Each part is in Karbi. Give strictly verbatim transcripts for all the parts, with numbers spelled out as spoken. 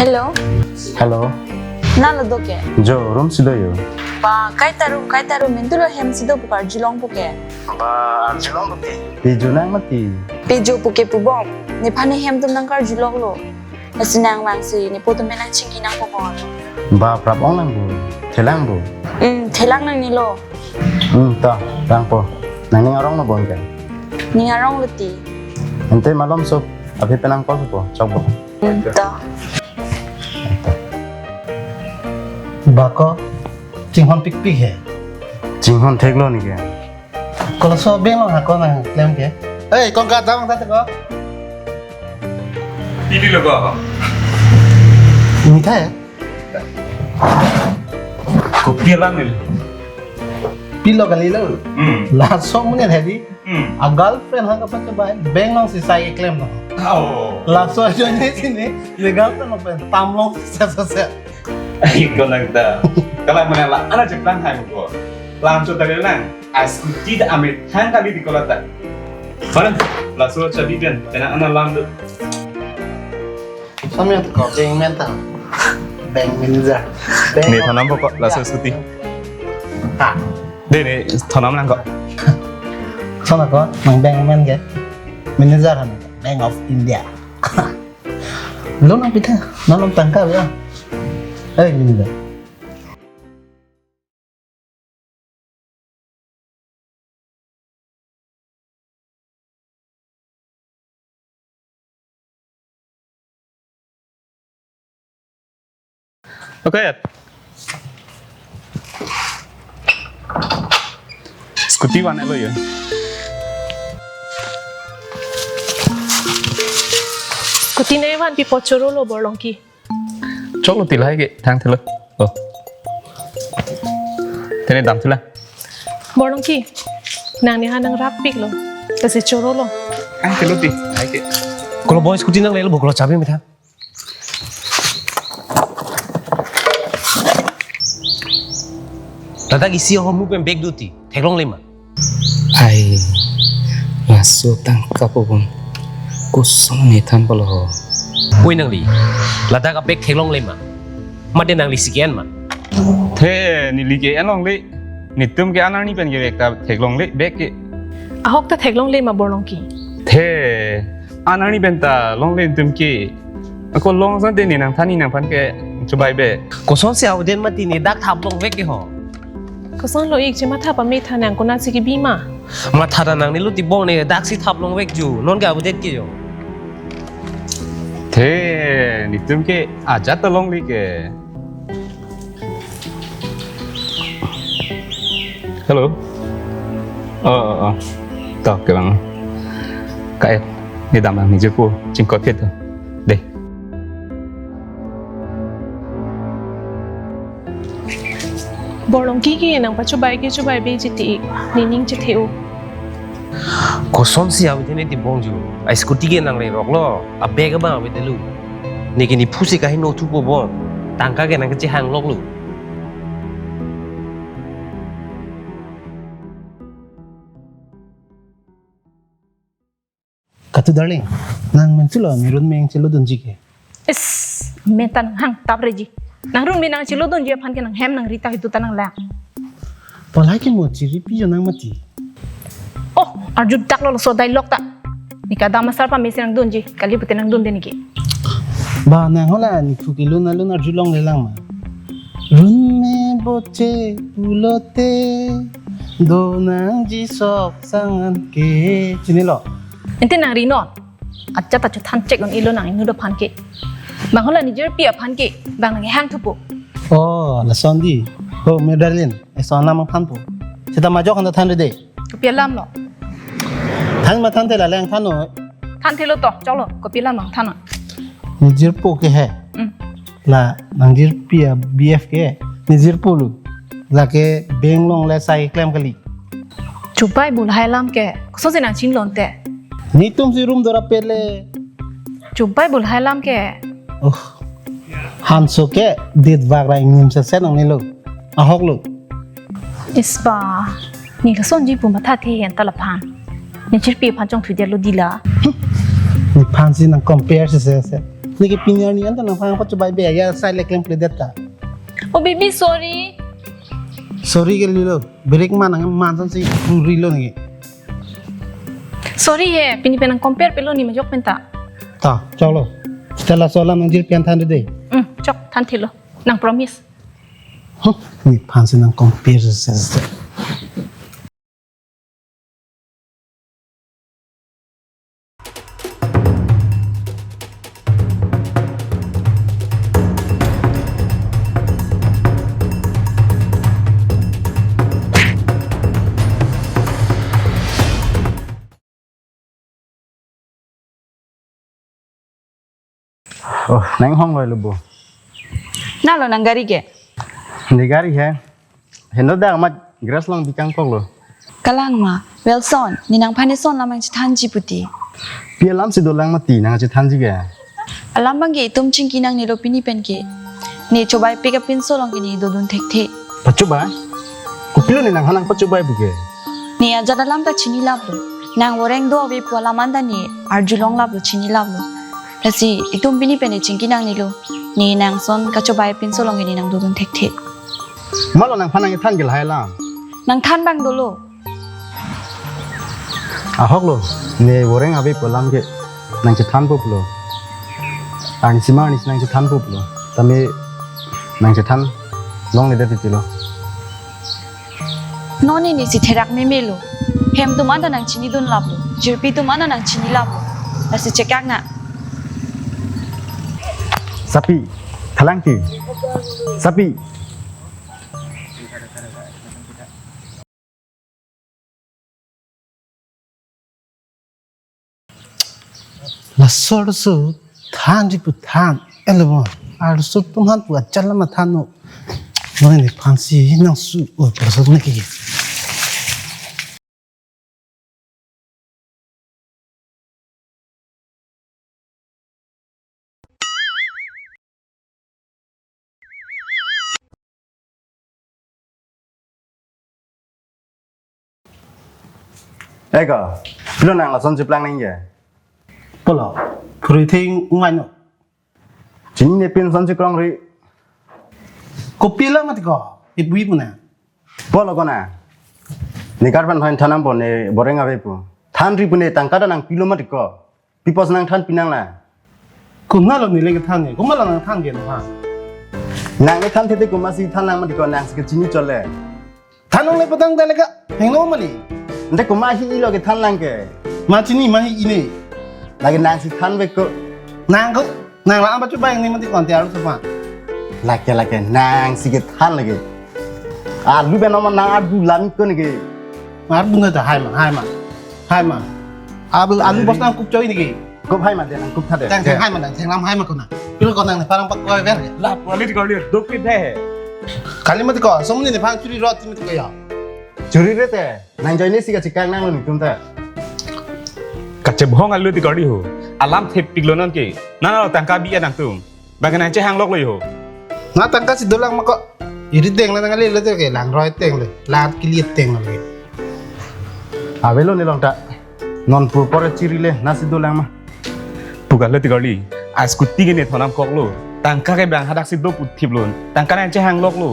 Hello. Hello. Nalo do ke? Jo, room si do jo. Ba, kaita room, kaita room, mintu lo hem si do pu karjulong pu ke. Ba, arjulong pu ke. Pi junang mati. Pi jo pu ke pu bom. Nephan ne hem atum nangkarjulong lo. Lasi nang vangsi nepo atum pen nangchingki nangpo bom. Ba, prap ong lang bo. Thelang bo. Hmm, thelang nangne lo. Hmm, ta, langpo. Nangning arong lo bom ke. Ning arong lo ti. Ante malom so, aphi pen nang call po, chok bo. Hmm, ta. Ba ko, chinghon pikpik he. Chinghon thek lo ne ke. Ko laso abeng along ha ko nangklem ke. Hei, kong ka damang ta ko. Pili lo ko. Mitha he. Kopi alam ni. Pilo kali lo. Hmm. Laso amonit hedi. Hmm. A girlfriend ha kapan coba bank along si sai keklem lo. Oh. Laso ajoine sini, ne girlfriend along pen tam long set set set. Ai, ko nang ta. Kalau mana la, ana cek lang hai ko. Langsung tadi lang. A scooty ta amethang kali di kola ta. Mana? Laso chabi pen, pen ana lam do. Samya ko bank man ta. Bank manager. Bank Ne of thonam po ko, India. Laso scooty. Ha. De ne thonam lang ko. Sana ko, nang bank man ke. Manager han, Bank of India. Loan apa dah? Nalom tangka ya. Eh, manager. Okay. Scooty van elo ya. Scooty ne van pi po choro lo Borlongki. Chok lo tilai ke thang thelo. Oh. Tene dam thela. Borlongki. Nang ne ha nangrap pik lo. Lasi choro lo. Ang thelo ti. Hai ke. Ko lo boy scooty nangle lo bo ko lo chabi mitha. Ladak isi ahormu pen bag do ti, theklongle ma? Ai, laso tangka po bom. Koson ne than palo ho. Oi nangli, ladak a bag theklongle ma? Mate nangli si ke-en ma? The, neli ke-en longle. Netum ke anerni pen ke bag ta theklongle, bag ke. Ahok ta theklongle ma Borlongki? The, anerni pen ta longle netum ke. Ako long san te ne nangthan ne nangphan ke chubai be. Kosonsi auden mati ne dak thap longvek ke ho. Koson lo ik che matha pame tha nang konatsi kebi ma? Matha ta nangne lo ti bong ne daksi thap longvek ju. Non ke abudet ke jo. The, netum ke ajat ta longle ke. Hello. Oh, oh, oh. To, kevang. Ka-et. Ne dam nang ne jirpo chingkot ke to. De. Borlongki ke nang pachubai ke chubai be jiti ik. Ne ning chethe-o. Kosonsi avedetne ti bong ju. A scooty ke nangle rok lo. A bag abang avedetlo. Ne ke ne phusi kaheno thupo bom. Tangka ke nang kechehang lok lo. Katu darling, nang menchulo ne runmeng chelodunji ke. Is, mentan hang tap reji. Nang runmeng nang chelodunji aphan ke nang hem nang rita hitu ta nang lang. Palai ke mo chiri pi jo nang mati. Oh, arju dak lo so dialogue ta. Ne kadam asar pamesi nang dunji, kali pute nang dunde ne ke. Ba nang hola ne thu ke lun alun arjulongle lang ma. Runmeng boche pulote do nangji sok sangan ke. Chinilo. Ente nang rinon. Acha ta chu than chek un ilo nang inut aphan ke. Bang hola ne jirpi aphan ke. Bang nang hang thupo. Oh, lason di. Ho, me darling. Eson alam nang thanpo. Seta majok han ta than rede. Kopi alam lo? Than ma thanthe la lang than noi. Thanthelo to, choklo. Kopi alam nang than noi. Ne jirpo ke he. Hmm. La nang jirpi a B F ke. Ne jirpo lo. Lake bank along le sai klem kali. Chubai bulhai alam ke. Kosonsi nang chinglonte. Netumsi room dora pele. Chubai bulhai alam ke. Oh. Hanso ke dit vak ra ingnim se se nangne lo. Ahok lo. Ispa. Ne lasonji pu mathathe hen ta laphan. Ne jirpi aphan chongthudet lo di la. Nephansi nang compare se se se. Neke pini arni anta nangphan pachobai be ya sai le klem kledet ta. Oh baby, sorry. Sorry ke lilo. Break man nang man san si rurilo neke. Sorry he, pini pen nang compare pelo ne majok penta. Ta, choklo. Stella sola mangjir pian than de. Hmm, chok than thilo. Nang promise. Huh, nephan si nang compare se se. Oh, nang hong loi lo bo. Na lo nang gari ke? Ne gari he. Heno dak mat grass long bikang kok lo. Kalang ma, Wilson, ne nangphan eson lam nangchethanji puti. Pi alam si dolang mati nangchethanji ke? Alam abang ke itum chingki nangne lo pini pen ke. Ne chobai pik apinso along ke ne dodun thekthe. Pachobai? Kopilo ne nangphan nangpachobai pu ke? Ne ajat alam ta chinilaplo. Nang voreng do ave pu alam anta ne arjulonglaplo, chinilaplo. Lasi itum pini pen ne chingki nangne lo. Ne nang son kachobai apinso along ke ne nang dodun thekthe. Malo nangphan nangthan ke lahai alam? Nangthan abang dolo. Ahok lo, ne voreng ave pu alam ke nangchethan pup lo. Arnisi ma arnisi nangchethan pup lo. Tame nangchethan longledet titi lo. Non ne nesi therak meme lo. Hem atum anta nangchinidunlaplo. Jirpi atum anta nangchinilaplo. Lasi chekak na. Sapi, thalang ke. Sapi. Laso arloso thanji pu than. Elo bo. Arloso atum aphan pu ajat alam than no. Noi nephan si nang su o person ne ke. Eka, pilo nang lason cheplang nang ke? Polo, puri thing ngai no. Chinine pin son chekrong ri. Kopilo mati ko, ipui puna. Polo kona. Ne kar pen hoin thanam po ne boreng ave pu. Than ri pu ne tangka ta nangpilo mati ko. Pipos nangthan pinang la. Komat lo neli kethan ke, komat lo nangthan ke no ha. Nang kethan thete komat si than nang mati ko nang si kechini chole. Than nang le patang ta le ka, heng no mali. Nte komat hi ilo kethan nang ke. Ma chini ma hi ine. Lagi nang si than bek ko. Nang ko, nang la amba chubai ne mati konti arloso aphan. Lake lake nang si kethan lagi. Alu ben nama nang adu lam ko ne ke. Mar bunga ta hai ma, hai ma. Hai ma. Abel alu bos nang kup choi niki. Kup hai ma de nang kup tha de. Tang tang hai ma nang tang lam hai ma kona. Pilo kona nang parang pak koi ver. La poli di koli duk pit he. Kali mati ko, somni ne phang churi rot mati ko ya. Churi re te. Nang join si kachekak nang lo nitum ta. Kachebhong alu di koli ho. Alam thepik lo non ke. Nana tangka bi nangtum. Bang nang chehang lok lo yo. Na tangka si dolang ma ko. Iri deng la nang le le ke lang roi teng le. Lat kili teng le. Avelo ne long ta. Non pur pore chiri le na si dolang ma. Puka le ti kali. A scooty ke ne thonam kok lo. Tangka ke bang hadak si do puthip lo. Tangka nang chehang lok lo.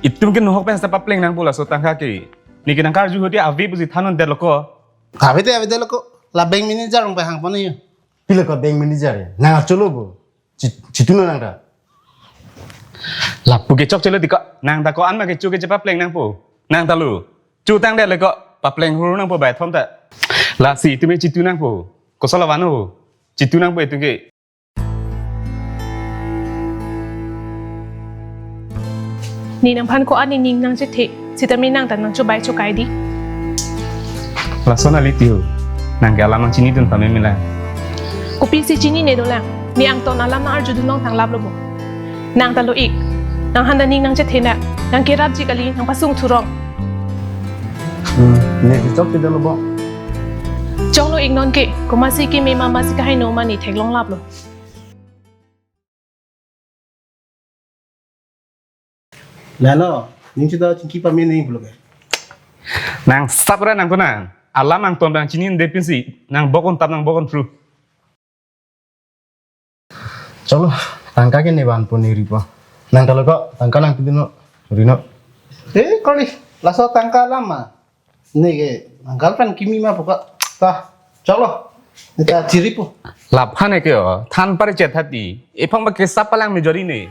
Itum ke nohok pen sa papleng nang bola so tangka ke. Neke nang karju hoti ave pusi than non det lo ko. Ave te ave det lo ko. La bank manager rong pe hang pon yo. Pilo ko bank manager ya. Nang cholo bo. Chi-, chituno nang ta. Lapu ke chok chelo di ko, nang ta ko an ma ke chu ke chepapleng nang po. Nang ta lo. Chu tang det le ko, papleng hur nang po bai thom ta. Lasi itum chitu nang po. Kosol avan ho. Chitu nang po itum ke. Ne nangphan ko-an ne ning nangchethe, sitame nang ta nangchobai chokai di. Lason ali tiyo, nang ke alam nangchinidun pame mila. Kopisi chinine dolang, ne angton alam nang-arjudun long thanglap lo bo. Nang ta lo ik, nangphan ta ning nangchethe na, nang kerapji kali, nangpasung thurong. Hmm, ne si chok si dolo bo. Choklo ik non ke, komatsi keme ma masi kahai no ma ne theklonglap lo. Lalo, ning chita chingki pame ning pulo ke. Nang sapra nang kona. Alam angton bang chini de pinsi. Nang bokon tap nang bokon pru. Cholo, tangka ke ne vanpo ne ripo. Nang talo ko, tangka nangpidunnon, rino. Eh, kali, laso tangka lama. Ne ke, nang girlfriend kimi ma pokok. Ta, cholo. Ne ta chiripo. Laphan ke o, than pari chet hati. Epang ba kesa palang mejori ne.